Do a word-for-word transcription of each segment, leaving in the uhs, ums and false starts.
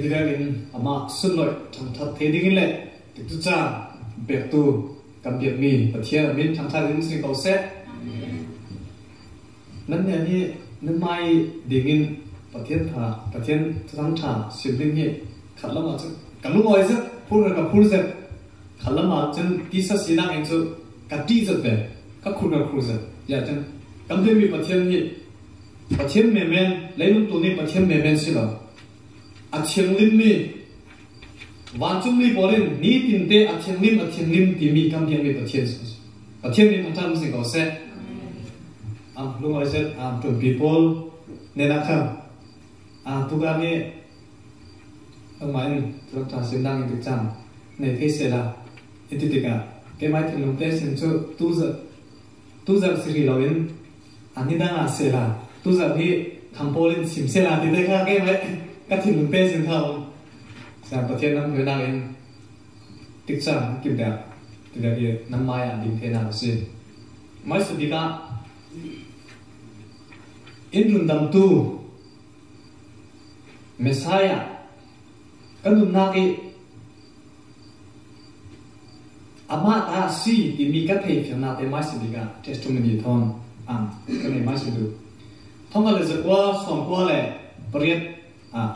Ti vekin amah sunloih thangthat thei dingin le tikcu ca pektu kan biakmi Pathian min thangthat ding si ko seh. Nan nih hi nan mai dingin Pathian tha, Pathian thangthat sim ding hi khat lamah cun ka lungawi zet, phur ka phur zet. Khat lamah cun tisa sinak in cu ka ṭih zet ve, ka khur ka khur zet. Ya cun kan biakmi Pathian hi Pathian menmen, leilung tul nih Pathian menmen si lo. A thianghlimmi, vancungmi pawl in nitinte a thianghlim, a thianghlim timi kan biakmi Pathian si. Pathian min thangthat si ko seh. Am, lungawi zet, am, ṭuanpi pawl hnenah khan, a, tuka nih, amah in thangthat sim dang in tik cang nei thei sehla, in ti tikah, keimah thinlung te sin cu tu zet, tu zet si rih loin, a, nidang ah sehla, tu zet hi kham pawl in sim sehla, ti te kha keimah ka thinlung te sin kha um. Siang Pathian nan hmuhnak in tik cang kim deuh, ti deuh hi nan mai ah ding theinak a si. Mai si tikah, in rundamtu Messiah, ka nunnak i amah ta a si timi ka theihfiangnak te mai si bik ah testimony thawn, um, ka nei mai si duh. Thongkhat le zakua, sawmkua le pariat ah,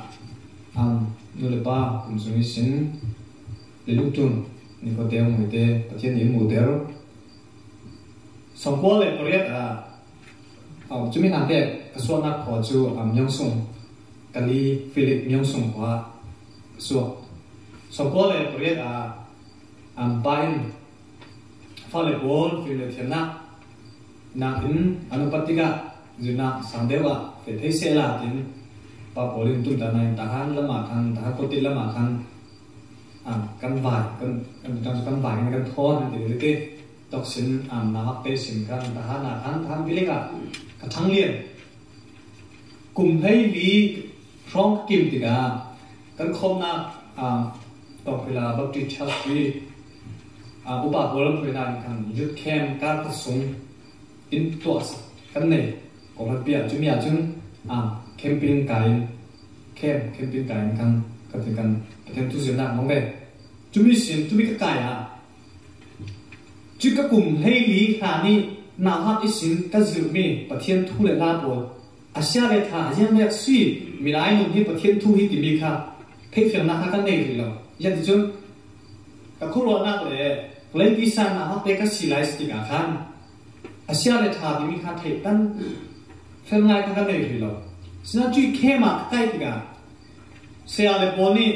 um, nu le pa kum sung i sin, le lungtun, ni ko te, ngui te, Pathian in muhter. Sawmkua le pariat ah, um, cumi hna te ka suahnak khua cu, um, Myaung Sung, Kali Philip Myaung Sung khua ka suak. Sawmkua le pariat ah, um, pa in fale pawl fim le thiamnak nakin an upat tikah zirnak sang deuh ah feh thei sehla tin pa pawl in tumtahnak in tahan lamah khan, tahan khuatit lamah khan, ah, kan vai, kan, kan, kan, kan vai, kan, kan thawn an ti rih. Toksin, ah, nauhak te sin khan, tahan ah khan, tahan bilik ah ka thang lian. Kum hleili hrawng ka kim tikah kan khawmnak, ah, Tawngphila Baptist Church hi, ah, upa pawl an hruainak in khan youth camp kar khat sung in tuah kan nei. Kawhhran piah cumi ah cun, ah, camping kai in, camp, camping kai in kan, kan, kan Pathian thu zirnak hmang ve. Cumi sin, cumi ka kai ah, cu ka kum hleili hlan i nauhak ihsin ka zirhmi Pathian thu le la pawl, a sia le ṭha a ziangvek si, milai nun hi Pathian thu hi timi kha theihfiangnak kha kan nei rih lo. Ziangticun ka khuaruahnak le ka lei tisa nauhak te ka si lai si tikah khan a sia le ṭha timi kha theih tan fel ngai kha kan nei rih lo. Sinain cuih khem ah ka kai tikah saya le pawl nih,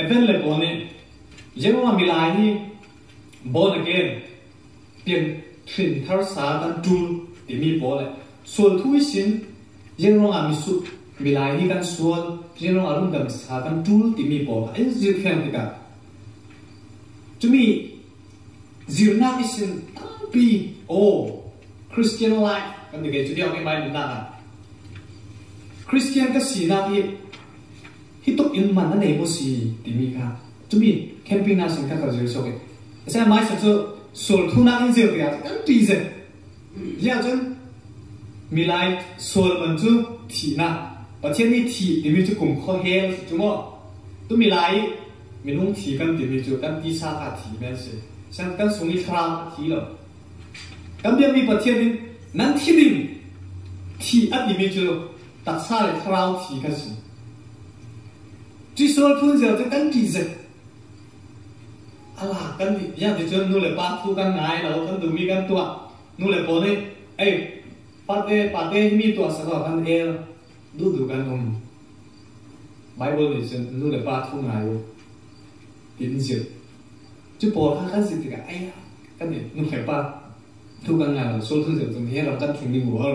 event le pawl nih, ziangruangah milai hi born again, pian hrin tharsa kan ṭul timi pawl le sual thu ihsin ziangruangah misuk milai hi kan sual, ziangruangah rundam sa kan ṭul timi pawl kha in zirh fiang tikah cumi zirhnak ihsin tampi, oh, Christian life kan ti kei cu diau kei mai nunnak ah Christian ka sinak hi hi tuk in man a nei maw si timi kha cumi camping na sin kha ka zir sawk i. Asinain mai sa cu sual thunak in zir tikah kan ṭih zet. Ziah cun milai sual man cu thihnak, Pathian nih thih timi cu kumkhua hell si cu maw? Tu milai minung thi kan timi cu kan tisa kha thi men si. Siang kan sung i thlarau kha thi lo. Kan biakmi Pathian in nan thi ding, thih a timi cu taksa le thlarau thi kha si. Cuih sual thun zia cu kan ṭih zet. A lak kan ti, ziangticun nu le pa thu kan ngai lo, kan duhmi kan tuah. Nu le pawl nih, ei, pate, pate himi tuah sak law kan el, duhduh kan um. Bible nih cun nu le pa thu ngai u, tin zirh. Cu pawl kha kan zirh tikah, ei, kan nih, nu le pa thu kan ngai lo, sual thun zirh cun hi ram kan thleng ding uar.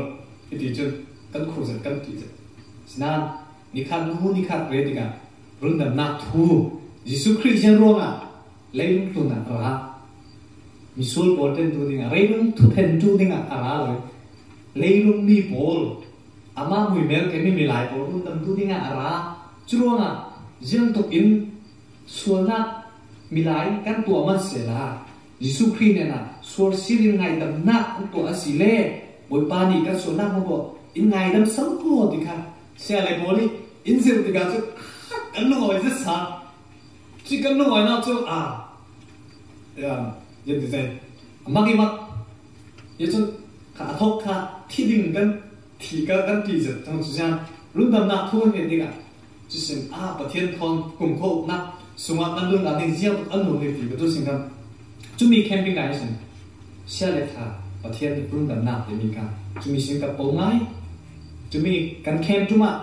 Hiti cun kan khur zet, kan ṭih zet. Sinain, nikhat nu, nikhat re tikah, rundamnak thu, Jesuh Khrih ziang ruangah leilung tlun ah a ra. Misual pawl thentu dingah, leilung thu thentu dingah a ra lo. Leilung mi pawl, amah muimel keimi milai pawl rundamtu dingah a ra. Curuangah ziangtuk in sualnak milai kan tuah man sehla, Jesuh Khrih hnenah sual sirin ngaidamnak kan tuah a si le, Bawipa nih kan sualnak hmuh in ngaidam so ko ti kha, sia le pawl nih in zirh tikah cu, Kan lungawi zet sa. Cui kan lungawi nak cu a, ya, yan ti zei. A mak i mak. Ya cun kha a thawk kha thi ding kan thi ka kan ti zet thang cu sian. Rundamnak thu kan ngeih tikah. Cusin a Pathian thawn kumkhawhnak sungah kan lung a ding ziang tuk an lung ti ka tu sin kan. Cumi camping kai sin. Sia le tha Pathian rundamnak timi kha. Cumi sin ka po ngai. Cumi kan camp ṭum ah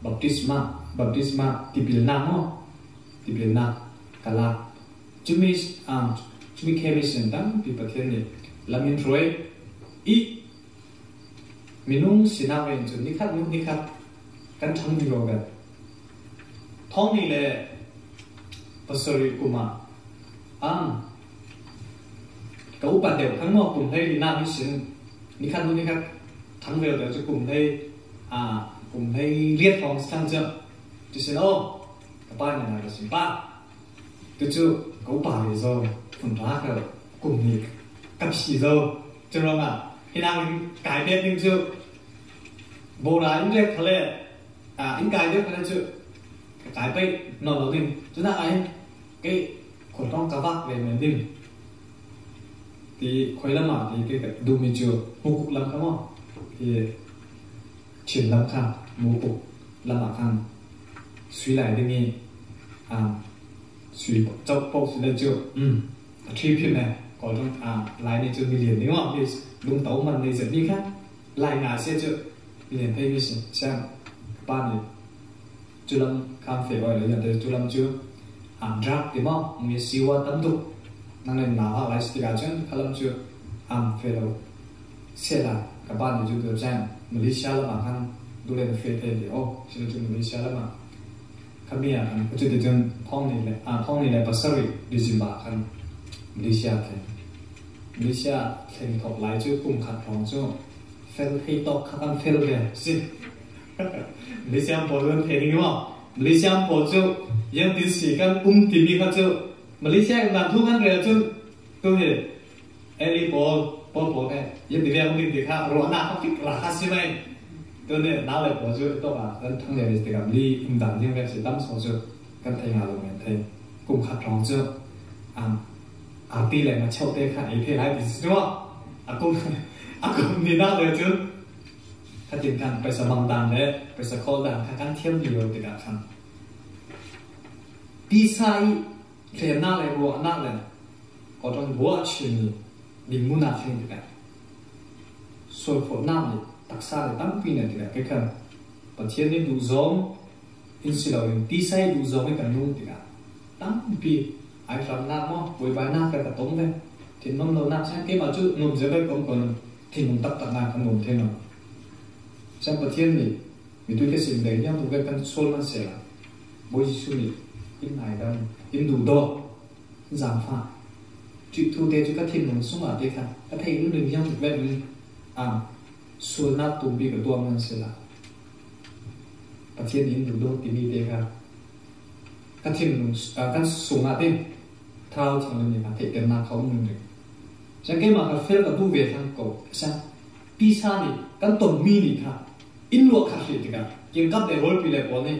baptisma, baptisma tipilnak maw? Tipilnak ka lak. Cumi, ah, cumi khe mi sin tampi Pathian nih lam in hruai i minung sinak ven cun nikhat, nikhat kan ṭhang vivo kan. Thawng nih le pasarih kum ah, ah, ka upat deuh khan maw, kum hlei linak ihsin nikhat, nikhat ṭhang vivo deuh cu kum hlei, ah, kum hlei riat hrawng si thang cu. Cusin aw, ka pa nih na ka sin pa. Cucu ka upa ve zo, phun ra ka kum nih ka phi zo. Curuangah, hinang in kai pek ding cu, bora in rek khale, ah, in kai deuh khale cu, ka kai pei nawn lo ding. Cunak ah hin, kei khualtawng ka vak ve men ding. Ti khoi lam ah, ti kei ka duhmi cu, hmukuk lam kha maw. Ti Chin lam kha, mupuk lam ah khan sui lai ding i, ah, sui cauh paoh sui lai cu, um, a ṭhi phim e, kawl ṭong, ah, lai nih cu milian ding awk, mi lungto man nei zet mi kha, lai nga sia cu milian thei mi si, siang, ka pa nih, Cu lam kha an feh awih lo, ziangte cu lam cu, ah, drug ti maw, mi siwa tam tuk. Nang le nau hak lai si tikah cun kha lam cu an feh lo. Sehla ka pa nih cu tu cang, Malaysia lam ah khan duh le na feh thei ti. Oh, si cu Malaysia lam ah kha mi ah khan, ka cu ti cun thawng nih le, ah, thawng nih le pasarih December ah khan Malaysia thleng. Malaysia thleng thawk lai cu kum khat hrawng cu fel thei tawk kha kan fel ve si. Malaysia pawl kan thei ding i maw? Malaysia pawl cu, yang tin si kan um timi kha cu, Malaysia in dan thu kan rel cun, tu hi, Eli pawl, pawl pawl he, yang ti vek um ding ti kha, ruahnak kha fik ra kha si mai. Tu ni, nau le pawl cu, tawk ah, kan thang le tikah, li um dan ding vek si tam so cu, kan thei nga lo men thei. Kum khat hrawng cu, um, arti le ma cheu te kha, ei thei lai ti si tu maw? A kum, a kum ni nak le cu, Khatin khan paisa mang dan le paisa khawl dan kha kan thiam lio tikah khan tisa i hlennak le ruahnak le kawṭawng buah a chim i dingmunak thleng tikah sualfawhnak le taksa le tampi ne tikah kei khan Pathian nih duhzawng in si loin tisa i duhzawng in kan nung tikah tampi ai hramnak maw, buaibainak kha ka tong ve. Thinlung lonak siang keimah cu nuam zia ve kong kong thinlung taktak nak kan nuam thei lo. Siang Pathian nih mitui ka sim deng yang tuk ve kan sual man sehla Bawi Jesuh nih in ngaidam, in duhdaw, in zaangfah. Cuih thu te cu ka thinlung sungah te kha ka theih ringring yang tuk ve in, ah, sualnak tumpi ka tuah man sehla Pathian nih in duhdaw timi te kha ka thinlung, ah, kan sungah te Thlarau Thianghlim nih kha theihternak kha um ringring. Siang keimah kha fel ka duh ve thlang ko. Siang tisa nih kan tonmi nih kha in luah khat hrih tikah kiangkap le rualpi le pawl nih,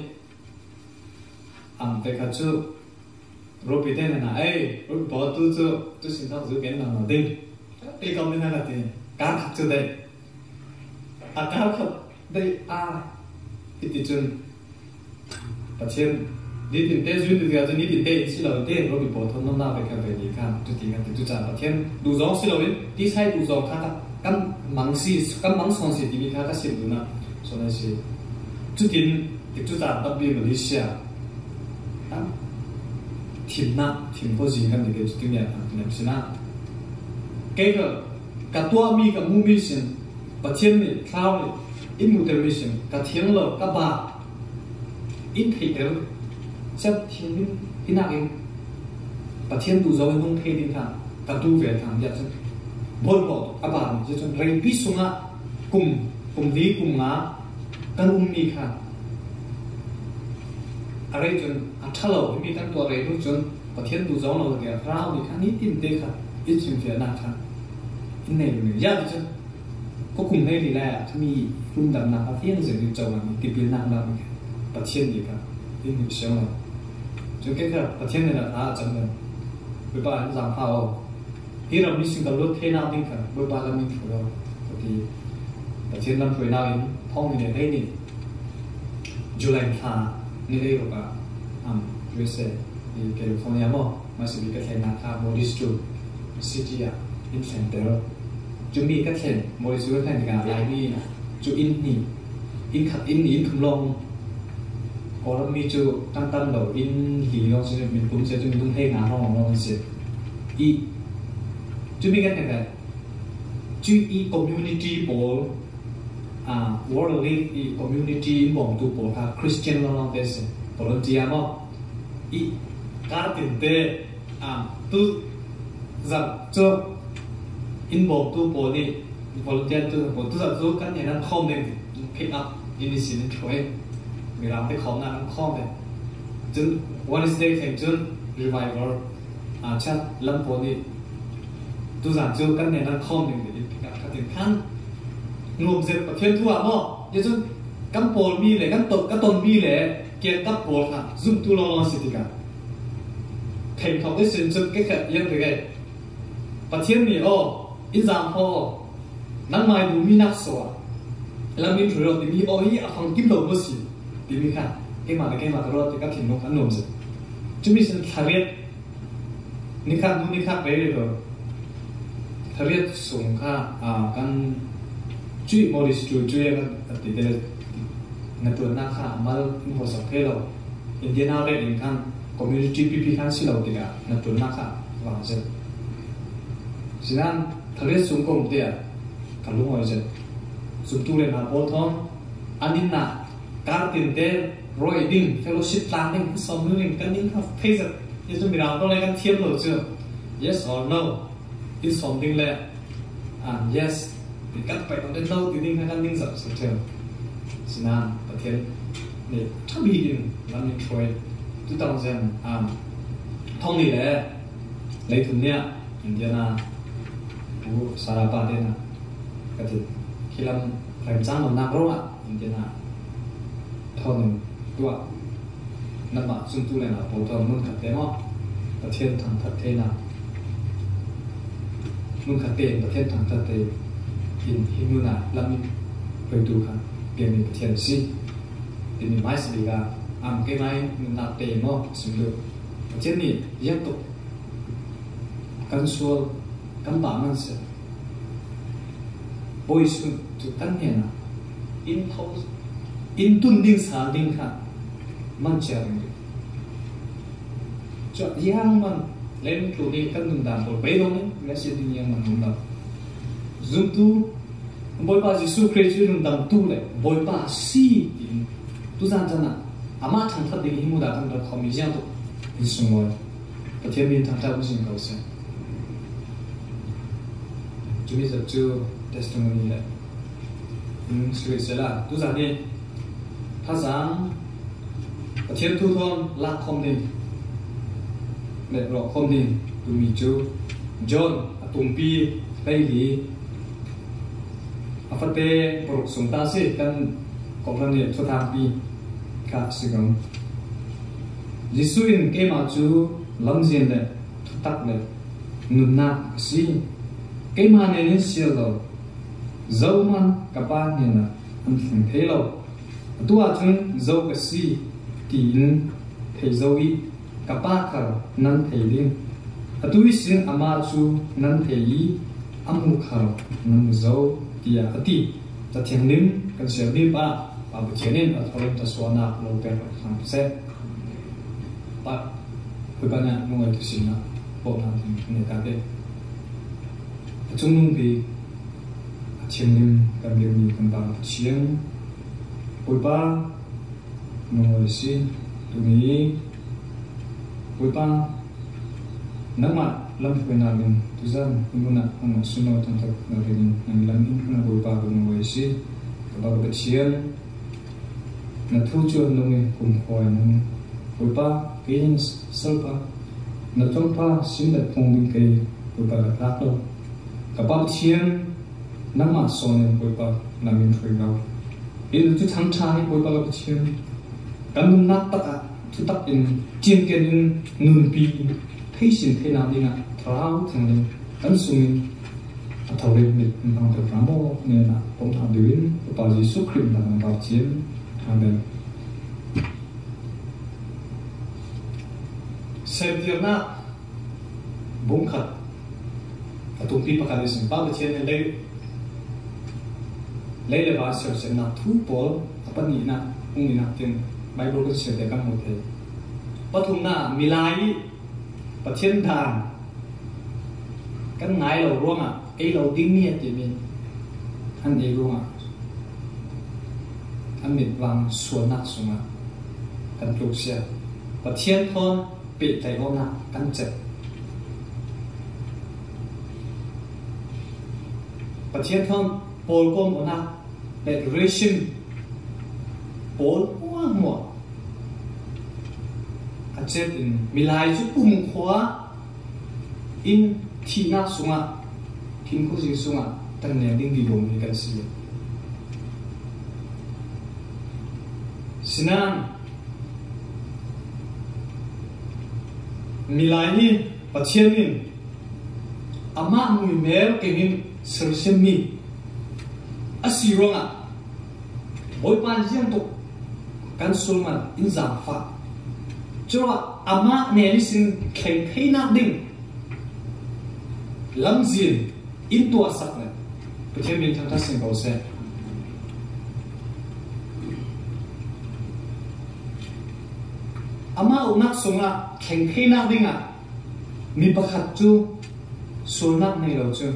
am, te kha cu rualpi te hna, ei, rualpi pawl tu cu, tu sin thawk zu ken nang lo ding. Te kau nih hna ka ti. Kar khat cu dei. A kar khat dei a, i ti cun Pathian nitin te zui ti tikah cun nitin te in si lo in te rualpi pawl thawn nunnak ve kha ve ni kha, cuti kha ti cu caan Pathian duhzawng si lo in tisa i duhzawng kha kan mang si, kan mang sawn si timi kha ka sim duhnak sawn a si. Cutin ti cu caan tampi Malaysia ah thimnak, thim kho zing kan ti te cu timi ah kan ti sinah. Kei ka, ka tuahmi, ka muhmi sin, Pathian nih, Thlarau nih, in muhtermi sin, ka thiang lo, ka ba, in theihter, siam thiang in, hinakin, Pathian duhzawng in hung thei ding kha, ka duh ve thang, tiah cun, bawlhhlawh, a ba, tiah cun, reipi sungah, kum, kum li, kum nga, kan ummi kha, a rei cun, a ṭha lo, himi kan tuah rei hnu cun, Pathian duhzawng lo, tiah, Thlarau nih kha, nitin te kha, in chimfiahnak kha, in nei lo, tiah cun, Khuakum hleili lai ah khami rundamnak a fiang zet in cohlan i tipilnak lam Pathian bik ah in hih siang lo. Cun kei kha Pathian hnenah thla a cam lo. Bawipa in zaangfah aw. Hi ram mi sing ka lut theinak ding kha Bawipa lam in thlu aw. Ka ti. Pathian lam hruainak in thawng ni le hleini July thla ni hleiruk ah, um, U S A i California maw, Masibi ka thlennak kha Modesto City ah in thlenter. Cumi ka thlen, Modesto ka thlen tikah Laimi cu inn hnih, inn khat, inn hnih, inn thum lawng, Kawlram mi cu kan tam lo, inn hli lawng si, min pum si cu min tung hlei nga hrawng lawng si. I cumi kan hnekah cu i community pawl, ah, World Relief i community in bawmtu pawl kha Christian lawng lawng te si, volunteer maw. I kar tinte, ah, tu zat cu in bawmtu pawl nih, volunteer tu zat pawl, tu zat cu kan hnen an khawm ding, pick up in i sin in thluai, Mirang te khawmnak an khawm ding. Cun Wednesday theng cun revival, ah, chat lam pawl nih tu zan cu kan hnen an khawm ding, in pick up kha ding khan nuam zet Pathian thu ah maw. Cun kan pawl mi le kan ton, ka ton mi le kiangkap pawl kha zumtu lawng lawng si tikah theng thawk i sin cun kei khat iang te kei Pathian nih aw, in zaangfah aw, nangmah i duhmi nak so ah lam in hrui aw timi aw hi a fang kim lo maw si timi kha keimah le keimah ka ruat te ka thinlung kha nuam zet. Cumi sin thla riat nikhat hnu nikhat rei rero thla riat sung kha, aa, kan cuih Modesto cuih a ti te na tuannak kha a mal in hawsak thei lo. Indiana reh in khan community pipi khan si lo tikah na tuannak kha vang zet. Sinan thla riat sung kong te ah ka lungawi zet. Zumtu le na pawl thawn an inn ah kar tinte rawi ding, fellowship tlang ding, sawm ding kan inn kha thei zet. Hi cu Mirang pawl le kan thiam lo cu. Yes or no? In sawm ding le, ah, yes ti kan paih lo le no ti ding kha kan ding zat si ṭheu. Sinan Pathian nih ṭha bik in lam in hruai. Two thousand, ah, thong ni le leithum nih Indiana Pu Sarapa te na ka ti khi lam remcang lo nak ruangah Indiana thawn in tuah nanmah zumtu le na pawl thawn hmunkhat te maw Pathian thangthat theinak hmunkhat te in Pathian thangthat te in hi hmun ah lam in hruaitu kha pianmi Pathian a si. Timi hmaisa bik ah am keimah in nunnak te maw sim duh Pathian nih ziangtuk kan sual kan pah man seh. Bawi sun cu kan hnenah in tho, in tun ding sal ding kha man cia ding. Cuah ziang man lem tlu nih kan nundan pawl bei dong in resia ding ziang man nundan. Zumtu Bawipa Jesuh Khrih cu nundamtu le Bawipa a si tiin tuzan can ah amah thangthat ding hi muda kan rak khawm i ziang tuk in sunglawi. Pathian min thangṭhat hong sin ko seh. Cumi zat cu testimony le in sui sela tuzan nih thazang Pathian thu thawn lak khawm ding le rawk khawm ding tumi cu John a tumpi hleili a fate paruk sung ta si kan kawmhlan nih thuthangpi kha si ko. Jesuh in keimah cu lamzin le thutak le nunnak a si. Keimah nen in sial lo, zohman ka Pa hnenah an thleng thei lo. Atu ahcun zo ka si tiin thei zo i ka Pa khal nan thei ding. Atu ihsin amah cu nan thei i a hmu khal nan mu zo, tiah a ti. Ca thianghlim kan sialmi pa, Pa Pathian in a thawhlawm thluasuahnak lo pek hram seh. Pa, Bawipa nih nungak tu sinah bawmhnak ding kan nei ta te. A cungnung bik a thianghlim kan biakmi kan Pa Pathian, Bawipa, nungak si tuni Bawipa, nangmah lam hruainak in tuzan hmun ah nangmah sunlawi thangthat na rin in nang lam in hmun ah Bawipa ka nungak si ka Pa ka Pathian. Na thu cu a nung i kumkhua a nung. Bawipa, kei hin salpa, na tlawmpal sim le phung ding kei, Bawipa, ka tlak lo. Ka Pa Pathian, nangmah sawn in Bawipa, na min hruai lo. Hi na Thuthang ṭha hi Bawipa ka Pathian, kan nunnak takah Thutakin cinken in nunpi thei sin thei nak dingah Thlarau Thianghlim kan sungin a tho rih mit in hmang tel ram aw, nena pom thang deuhin Upa Jesu Khrih in kan pau cian. Amen. Semtirnak bung khat a tumpi pakhat i sim pa Pathian in lei, lei le van siamsiamnak thu pawl a panihnak hung inak tin Bible kan siamte kan hmu thei. Pathumna, milai i Pathian dan kan ngai lo ruangah ei lo ding ni a timi an ei ruangah an mit vang sualnak sungah kan tluksia. Pathian thawn pehtlaih awknak kan cep. Pathian thawn pawlkom awknak le regime pawl hmuahhmuah a cep in milai cu kumkhua in thihnak sungah, thingkung zing sungah kan neng ding vivo mi kan si. Sinan milai hi Pathian in amah muimel kengin sersiammi a si ruangah Bawipa ziangtuk kan sulman in zaangfah. Curuah amah nel ihsin thleng theinak ding lamzin in tuahsak le Pathian min thangṭhat sin ko seh. Amah uknak sungah thleng theinak dingah mi pakhat cu sualnak nei lo cu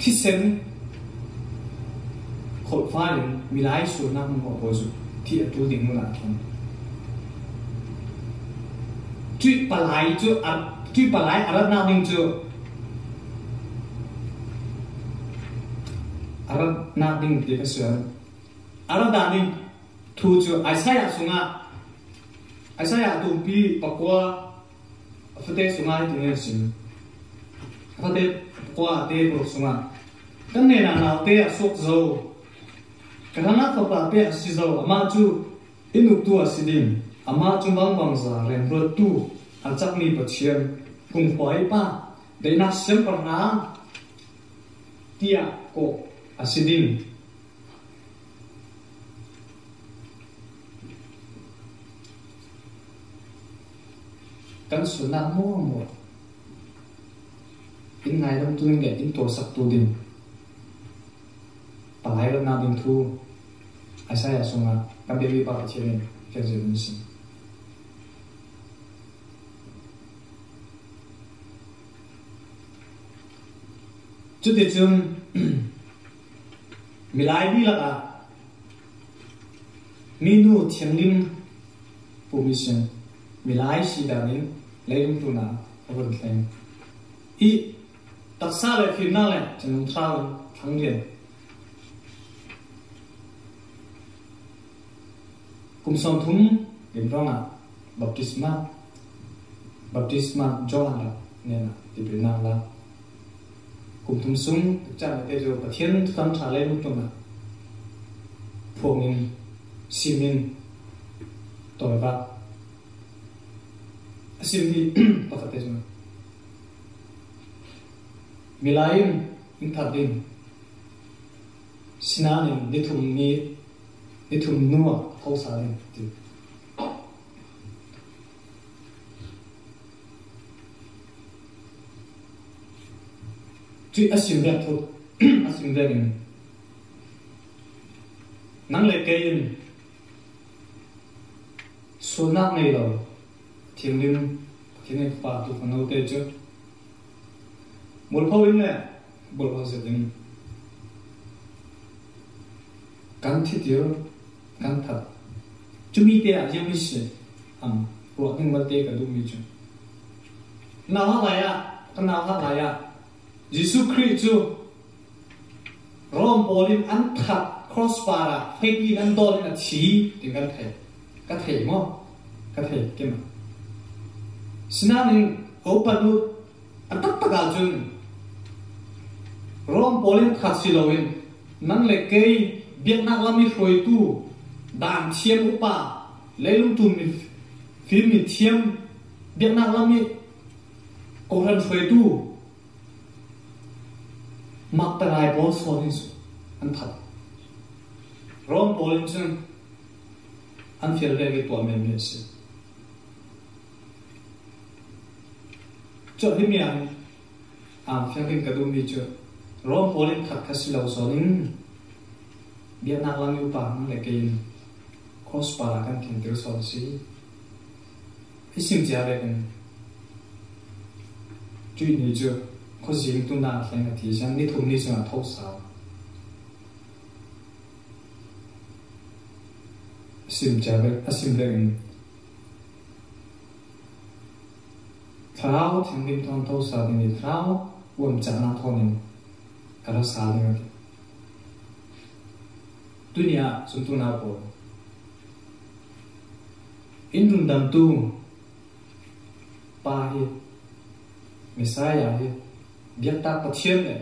thisen kholhfa in milai sualnak hmuh pawl cu thih a tul ding hmunah khin. Cuih palai cu a, cuih palai a ratnak ding cu a ratnak ding ti ka sual. A rat dan ding thu cu Isaiah sungah, Isaiah a tumpi pakua a fate sungah hi timi a si. A fate pakua a te paruk sungah, kan nena naute a suak zo, ka hrangah fapa pek a si zo, amah cu in uktu a si ding, amah cu mangbangza remruattu, a cakmi Pathian, kumkhua i pa, daihnak siangpahrang tiah kawh a si ding. Kan sunnak hmuahhmuah in ngailamtu in le in tuarsaktu ding palai ratnak ding thu Isaiah sungah kan biakmi pa Pathian in fianzia in si. Cuticun milai mi lakah minu thianghlim pum ihsin milai si danin leilung tlunah a vun thleng i taksa le fimnak le Thianghlim Thlarau in thlang rian. Kum sawmthum lim ruangah baptisma, baptisma Johan rak nen ah tipilnak la. Kum thum sung caan te cu Pathian thuthang ṭha leilung tlunah phuang in, sim in, tawivak a simmi pakhat te cu milai in in that ding, sinain ni thum ni, ni thum hnu ah a tho sal ding ti. Cuih a sim vek thu, a sim vek in nang le kei in sualnak nei lo, thianghlim, Pathian in pa tu fano te cu mualpho in le bualpho zet in kan thitir, kan that. Cumi te ah ziangmi si am ruah ding malte ka duhmi cu nauhak lai ah, kan nauhak lai ah Jesuh Khrih cu Rom pawl in an that, cross par ah feipi in an dawn in a thi, tin kan thei. Ka thei maw? Ka thei, keimah. Sinain ka upat lut a taktak ahcun Rom pawl in that si loin nang le kei biaknak lam i hruaitu daan thiam upa Leilung tum mi, fim mi thiam, biaknak lam mi kohran hruaitu, maktarai pawl sawn in an phat. Rom pawl in cun an fial vek i tuah men mi a si. Cun himi ah, aa, fiang ding ka duhmi cu Rom pawl in khat kha si lo sawn in biaknak lam i upa nang le kei in cross par ah kan thintir sawn a si. I sim cia vekin cuih ni cu khuazing tuna thleng a thi siang, ni thum ni cun a tho sau. A sim cia vek, a sim vekin Thlarau Thianghlim thawn tho sa ding i Thlarau uamcahnak thawn in ka ra sa ding a ti. Tuni ah cun tunau pawl, in rundamtu pa hi, Messiah hi, biaktak Pathian le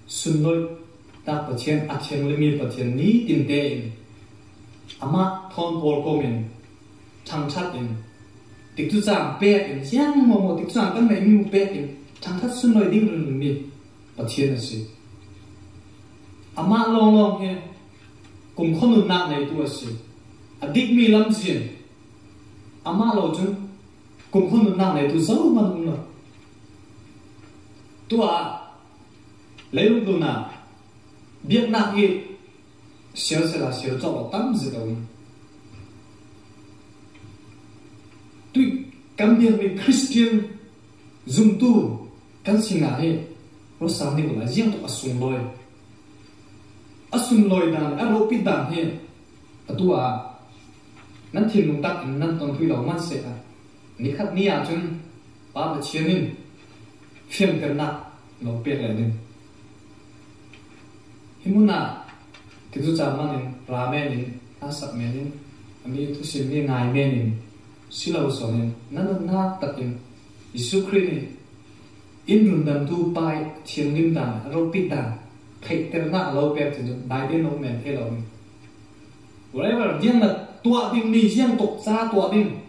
sunloihtak Pathian, a thianghlimmi Pathian ni tinte in amah thawn pawl kawm in ṭhangṭhat in, tikcu cang pek in, ziang maw maw tikcu cang kan neihmi mu pek in ṭhangṭhat sunlawih ding ringringmi Pathian a si. Amah lawnglawng hi kumkhua nunnak neitu a si. A dikmi lamzin amah lo cun kumkhua nunnak neitu zohman um lo. Tuah leilung tlunah biaknak hi sial sela sial cawk lo tam zet a um. Tuih kan biakmi Khristian zumtu kan sinah hi ruahsar ning uhla ziangtuk a sunglawi, a sunglawi dan, a ropit dan hi atu ah nan thinlung tak in nan ton hrih lo man seh ah, nikhat ni ah cun Pa Pathian in fianternak lo pek lai ding. Hi hmun ah tikcu cang man in ra men in, hnasak men in, a mi thusim mi ngai men in si lo sawn in nan nunnak tak in Jesuh Khrih nih in rundamtu pa i thianghlim dan, a ropit dan theihternak a lo pek cun Baibal nih men thei lo. Whatever, ziang na tuah ding mi ziang tuk ca tuah ding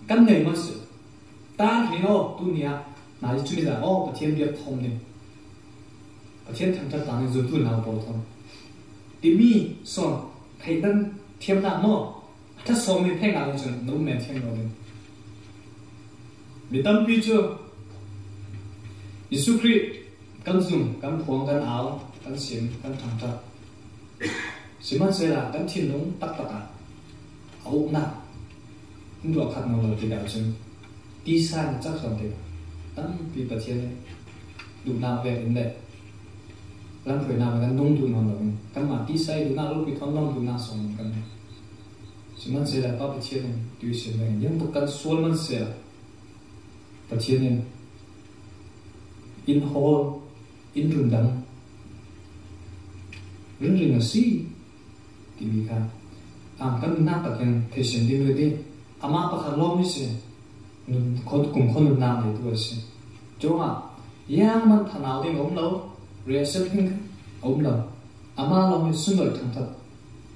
kan nei man si. Tan hlin aw, tu ni ah nai cu mi zan aw, Pathian biak thawm ding, Pathian thangṭhat tang in zumtu nau pawl thawm timi sawn theihdan thiamnak maw? A ṭha sawm mi theih ngah cun na um men thiam lo ding. Mi tampi cu Jesuh Khrih kan zum, kan phuang, kan au, kan sim, kan ṭhangṭhat. Sihmanhsehlaw kan thinlung taktak ah a uknak in ruah khat nawn lo tikah cun tisa in a cak sawn tikah tampi Pathian in duhnak vekin le lamhruainak vekin kan nung duh nawn lo in kanmah tisa i duhnak lopi thawn lawng duhnak sawn kan. Sihmanhsehlaw Pa Pathian in tuisin vekin ziangtuk kan sual man seh ah Pathian in in hawl, in rundam ringring a si timi kha, am, kan nunnak takin theisin ding le ding. Amah pakhat lawng hi si, nun, khon, kumkhua nunnak neitu a si. Cuangah, ziangman thanau ding a um lo, riahsiat ding a um lo. Amah lawng hi sunlawih thangṭhat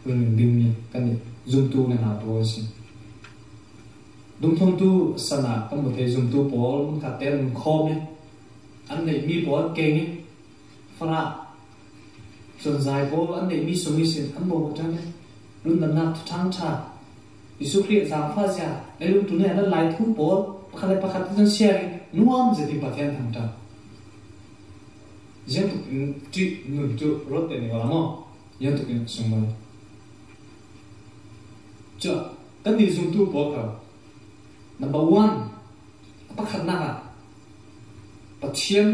ringring dingmi kan i zumtu le nau pawl a si. Dungthluntu san ah kan hmu thei zumtu pawl, hmunkhat te an khawm i, an neihmi pawl an keng i, farah, cunzai pawl an neihmi sung ihsin an bawm a ṭan i, rundamnak thuṭhang ṭha, Jesuh Khrih zaangfahzia, leilung ṭul nih an lai thu pawl, pakhat le pakhat te cun siar i, nuam zetin Pathian thangṭhat. Ziangtuk in ṭih nun cu rawt te ning a la maw? Ziangtuk in sung maw? Cuah, kan nih zumtu pawl kha, number one, a pakhatnak ah Pathian,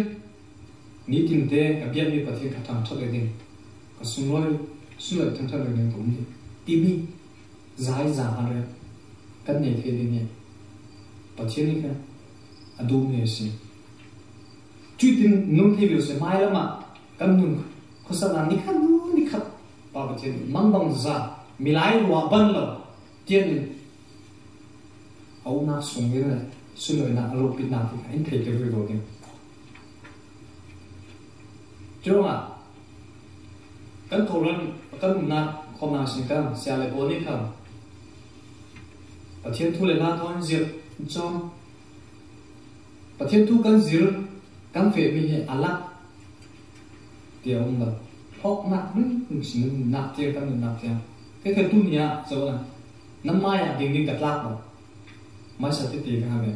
nitinte ka biakmi Pathian kha thangṭhat ve ding, ka sunglawi, sunglawi thangṭhat ve ding ka um ding timi zai za a rel kan nei thei ding hi Pathian nih kha a duhmi a si. Cutin nun thei vialte mailam ah kan nun khuasaknak nikhat nu nikhat Pa Pathian mangbangza milai ruah ban lo tiang in a umnak sung ding le sunlawinak a ropitnak ti kha in thei kir vivo ding. Curuangah kan khuaruah kan umnak khuamnak sin kan sia le pawl nih khan Pathian thu le la thawn zir, chom. Pathian thu kan zir, kan feh mi hi a lak, tia um lo. Phawknak ring ring si, nunnak tiang, kan nunnak tiang. Kei khen tu ni ah zo la, nan mai ah ding ding ka tlak lo. Mai sa ti ti ka ha ve.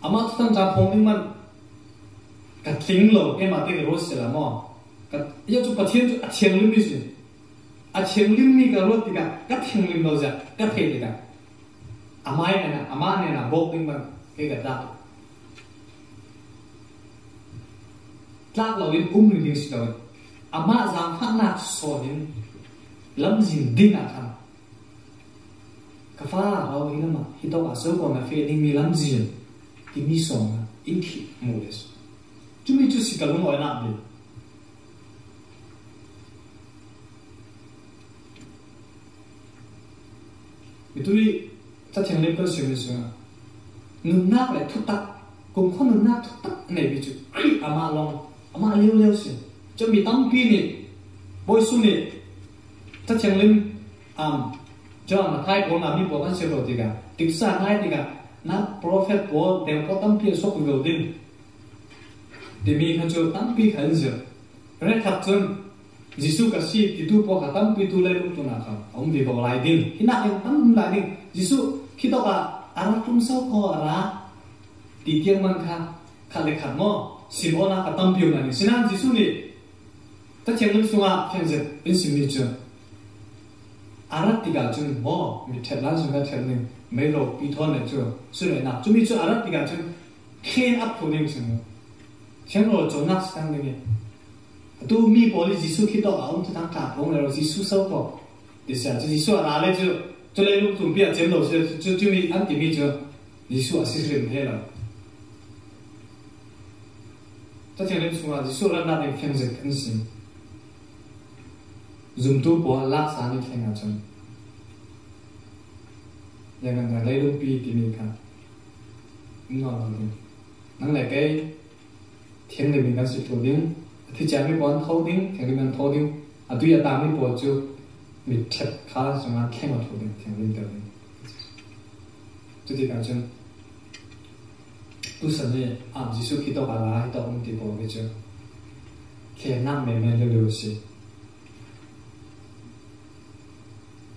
Amah thutan ta phong ding man, ka tling lo, keimah te ka ruat si la maw. Ka, ia cu Pathian cu a thianghlim mi si. A thianghlim mi ka ruat tikah, ka thianghlim lo zia, ka thei tikah, amah hnenah, amah hnenah bawk ding man, kei ka tlak. Tlak lo in um ringring si lo in, amah zaangfahnak sawn in lamzin ding ah khan, ka fa, rau hi lamah, hi tawk ah so ko na feh ding mi lamzin, timi sawn ah in khi mu le si. Cumi cu si ka lungawinak bik. Mitui Cathiang lim kan siumi sungah nunnak le thutak, kumkhua nunnak thutak a neipi cu Khrih amah lawng, amah liulio si. Cumi tampi nih Bawi Jesuh nih Cathiang lim, um, Johan, Mathai pawl nga mi pawl kan si lo tikah, tiksa ngai tikah, na profet pawl, deng pawl tampi a sok vivo ding timi kha cu tampi kha in zirh. Hrekkhat cun Jesuh ka si titu pawl kha tampi tu leilung tlun ah kha a um vivo lai ding. Hi nakin tam um lai ding. Jesuh khi tawk ah a rak tlung so ko a ra ti tiang man kha khat le khat maw, sim awknak kha tampi um lai ding. Sinain Jesuh nih Cathiang lim sungah fiang zet in simmi cu a rat tikah cun maw, mi ṭhet lai sung kha ṭhet ning, mei ro pi thawn le cu sui le nak. Cumi cu a rat tikah cun thlen ap thlu ding si mu. Thiang rawl cawmnak si tang ding i. Atu mi pawl i Jesuh khi tawk a um thuthang ṭha phung le ro Jesuh so ko. Ti sia cu Jesuh a ra le cu, cu leilung tumpi a cem lo si cu, cumi an timi cu Jesuh a si hrim thei lo. Cathiang lim sungah Jesuh ratnak ding fiang zet kan si. Zumtu pawl laksa ni thleng ah cun, ziangkan leilungpi timi kha um nawn lo ding. Nang le kei thianghlim in kan si thlu ding, a thi ciami pawl an tho ding, thianghlim an tho ding, a tui a tami pawl cu mi ṭhet kha sungah thleng aw thlu ding, thianghlim ter ding. Cutikah cun, tusan nih, ah, Jesuh khi tawk a ra, hi tawk um ti pawl hi cu thlennak menmen lio lio a si.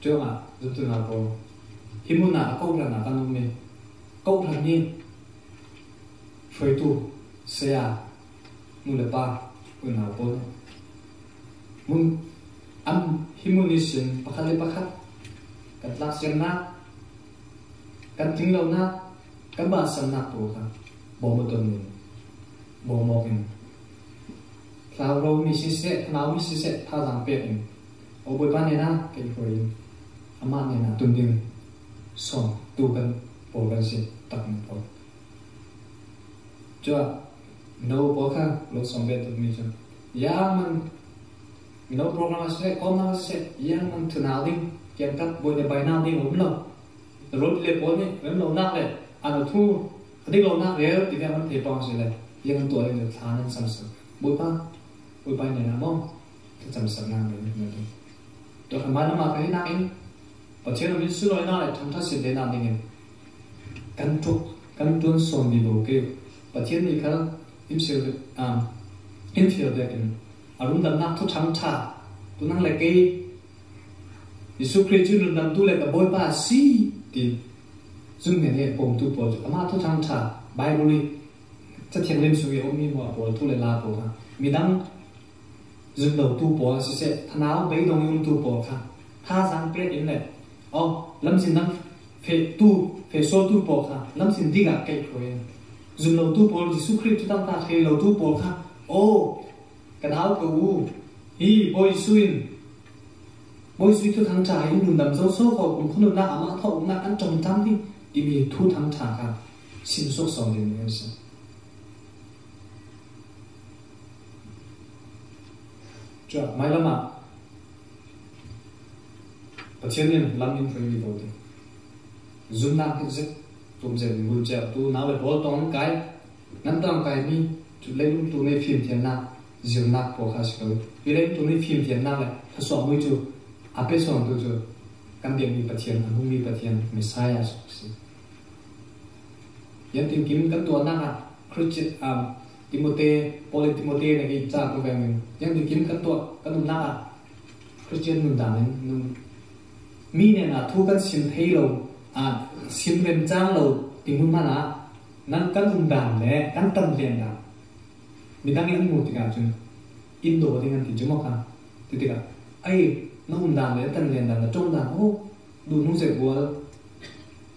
Cuangah zumtu hna pawl, hi hmun ah a kohhran ah kan um i, kohhran hi hruaitu, saya, nu le pa, unau pawl nih hmun, an, hi hmun ihsin pakhat le pakhat kan tlaksiamnak, kan ṭinglonak, kan bansamnak pawl kha bawm aw ton in, bawm awk in, thlauromi siseh, thanaumi siseh, thazaang pek in, aw Bawipa hnenah kei hruai in, amah hnenah tun ding sawn tu kan pawl kan si, takmi pawl. Cuah mino pawl kha lo sawm ve tukmi cu, ziangman mino program a siseh, kawmnak a siseh, ziangman thunau ding, kiangkap bawi le bainau ding a um lo. Rut le pawl nih rem lonak le an thu a dik lonak rel ti kan thei pawng si le, ziang an tuah ding le thla nan samsak. Bawipa, Bawipa hnenah maw, ka camsaknak le na ding. Tua kha hmai lamah ka hinnak in Pathian min sunlawinak le thangṭhat sin lenak dingin kan ṭuk, kan ṭuan sawn vivo kei. Pathian nih kha in fial, ah, in fial vekin a rundamnak thuthang ṭha tu nang le kei Jesuh Khrih cu rundamtu le ka Bawipa a si ti zumhnen he pawmtu pawl cu amah thuthang ṭha Baibal i Cathiang lim sung i a ummi hmuah pawl thu le la pawl kha midang zumlotu pawl siseh, thanau beidong i umtu pawl kha thazaang pek in le, aw, lamzin dang fehtu, fehsualtu pawl kha lamzin ding ah kaih hruai in, zumlotu pawl Jesuh Khrih thuthang ṭha thei lotu pawl kha, aw, ka nau ka u, hi Bawi Jesuh in, Bawi Jesuh thuthang ṭha in rundam zo so ko, kumkhua nunnak amah thawh uknak an ṭawngṭam ding timi thuthang ṭha kha sim suak sawn ding an si. Cuah hmailam ah Pathian in lam in hruai vivo ding. Zumnak hi zet, tum zet in bul ciah tu nau le pawl tawng kai, nan tawng kai mi cu leilung tluk nei fimthiamnak, zirnak pawl kha si ko. Hi leilung tluk nei fimthiamnak le thluasuah mui cu a pe sawn tu cu kan biakmi Pathian, a hmumi Pathian, Messiah Jesuh a si. Ziangtinkim kan tuahnak ah Christian, um, Timote, Paul in Timote na ki ca ko veng in, ziangtinkim kan tuah, kan nunnak ah Christian nundan in nun, mi hnenah thu kan sim thei lo, ah, sim remcang lo ding hun hmanh ah nan kan umdan le kan tan lian dan midang in an hmuh tikah cun in daw ding an ti cu maw kha. Ti tikah, ai, na umdan le na tan lian dan, na ṭong dan, oh, duh hnu zet bual,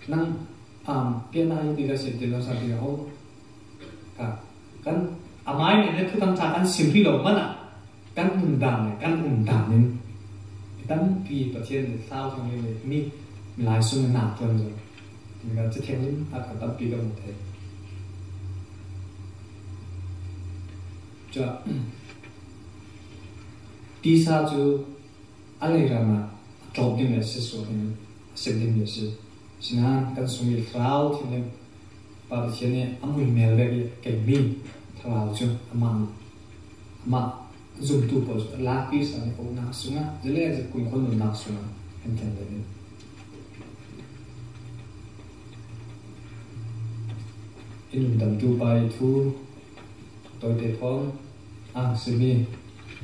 nang, um, piannak hi ti ka si ti lo sa ti ka, oh, ka, kan, a mai nih le thuthang ṭha kan sim hrih lo hmanh ah kan umdan le kan umdan in tampi Pathian le Thlarau Thianghlim le mi, milai sung in nak tuan zo. Tika Ca Thianghlim ah kha tampi kan hmu thei. Cuah, tisa cu a leiram ah a ṭawp ding le a sitsuah ding, a sep ding le a si. Sinain kan sung i Thlarau Thianghlim Pa Pathian nih a muihmel vek i a keimi thlarau cu amah, amah zumtu pawl cu a lak i sa i uknak sungah, zale zat kumkhua nunnak sungah kan thlen ding. I nundamtu pa i thu tawite thawn a simi,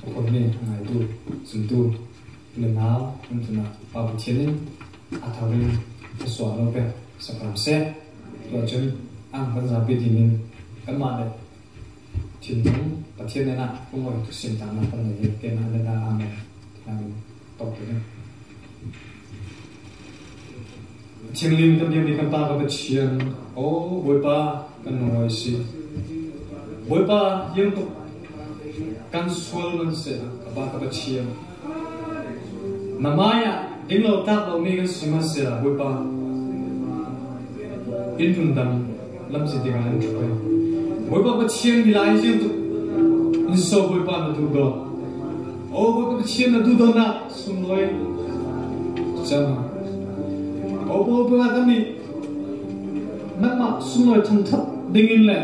a khonmi, a ngaitu, zumtu le nau, an tunah Pa Pathian in a thar in a suah lo pek sak hram seh. Tuah cun an kan zapi dingin kanmah le thinlung Pathian hnenah lungawi thusim taknak kan nei. Keimah le na amen. Amen. Tawk tu ni. Thianghlim kan biakmi kan Pa ka Pathian, aw Bawipa, kan lungawi si. Bawipa, ziangtuk kan sual man sehla, ka Pa ka Pathian, na mai ah ding lo tlak lomi kan si man sehla, Bawipa, in rundam lamzin tikah in ṭhuai. Bawipa Pathian, milai ziangtuk in so, Bawipa, na duhdaw. Aw Bawipa Pathian, na duhdawtnak sunglawi cang. Aw Bawipa, kannih nangmah sunglawi thangṭhat dingin le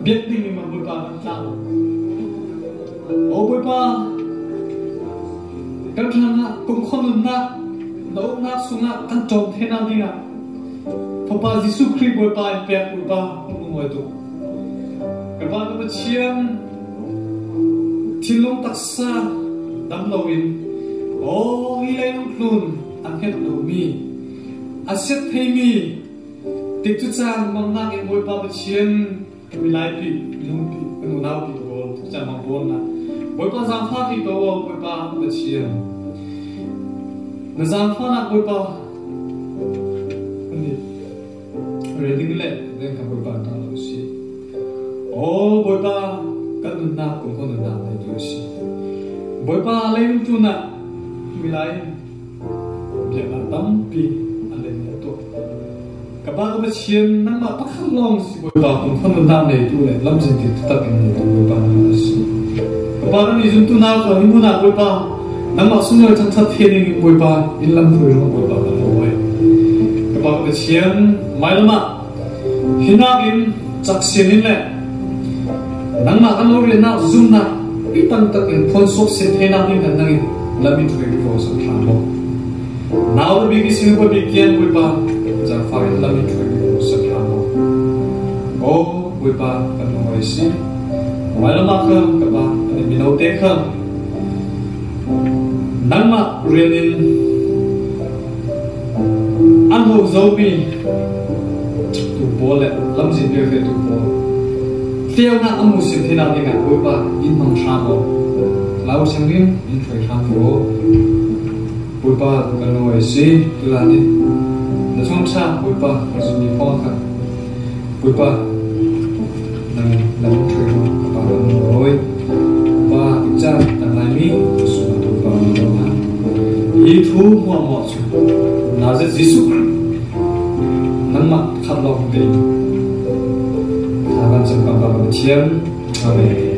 biak dingin mah Bawipa kan tlau. Aw Bawipa, kan hrangah kumkhua nunnak na uknak sungah kan ṭawm theinak dingah Fapa Jesuh Khrih Bawipa in pek Bawipa, lungawi tuk. Ka Pa ka Pathian, thinlung taksa dam loin, aw, hi leilung tlun a hnget lomi, a siat theimi, tikcu caan mannak in Bawipa Pathian, ka milaipi, ka nupi, ka nunaupi pawl, tikcu caan mangpawlnak Bawipa zaangfah hrih ko, Bawipa Pathian. Na zaangfahnak Bawipa, kan i rel ding le rel kha Bawipa na lo si. Aw Bawipa, kan nunnak kumkhua nunnak neitu a si. Bawipa, leilung tlunah milai in biaknak tampi an lei a tuah. Ka Pa ka Pathian, nangmah pakhat lawng si Bawipa, kumkhua nunnak neitu le lamzin tik taktak in neitu Bawipa nangmah a si. Ka Pa, kan i zumtu nau kha hi hmun ah Bawipa, nangmah sunglawi thangṭhat thei dingin Bawipa, in lam hruai hrawng Bawipa kan lungawi. Ka Pa ka Pathian, mailam ah hi nakin cak sian in le nangmah kan lo riannak zumnak i tangtak in phuan suak sian theinak ding kan nang in lam in ṭhuai ko sak hram aw. Nau le bik i Singapore bik tiang Bawipa, zaangfah in lam in ṭhuai ko sak hram aw. Aw Bawipa, kan lungawi si. Mailam ah kha ka Pa, kan i mino te kha nangmah rian in an ho zomi tu pawl le lamzin vialte tu pawl, fialnak an hmuh sin theinak dingah Bawipa in hmang hram aw. Lau siangrin in hruai hram aw. Bawipa, kan lungawi si, tulan in na thawngṭha Bawipa, kan zummi phawng kha Bawipa, nang, nang ṭhuai hna, ka Pa, kan lungawi. Bawipa, i caan kan laimi, ka sungah Bawipa, na lo hna. Hi thu hmuahhmuah cu Nazareth Jesuh Khrih, nangmah khat lawng te in thla kan cam, Bawipa, kan Pathian. Amen.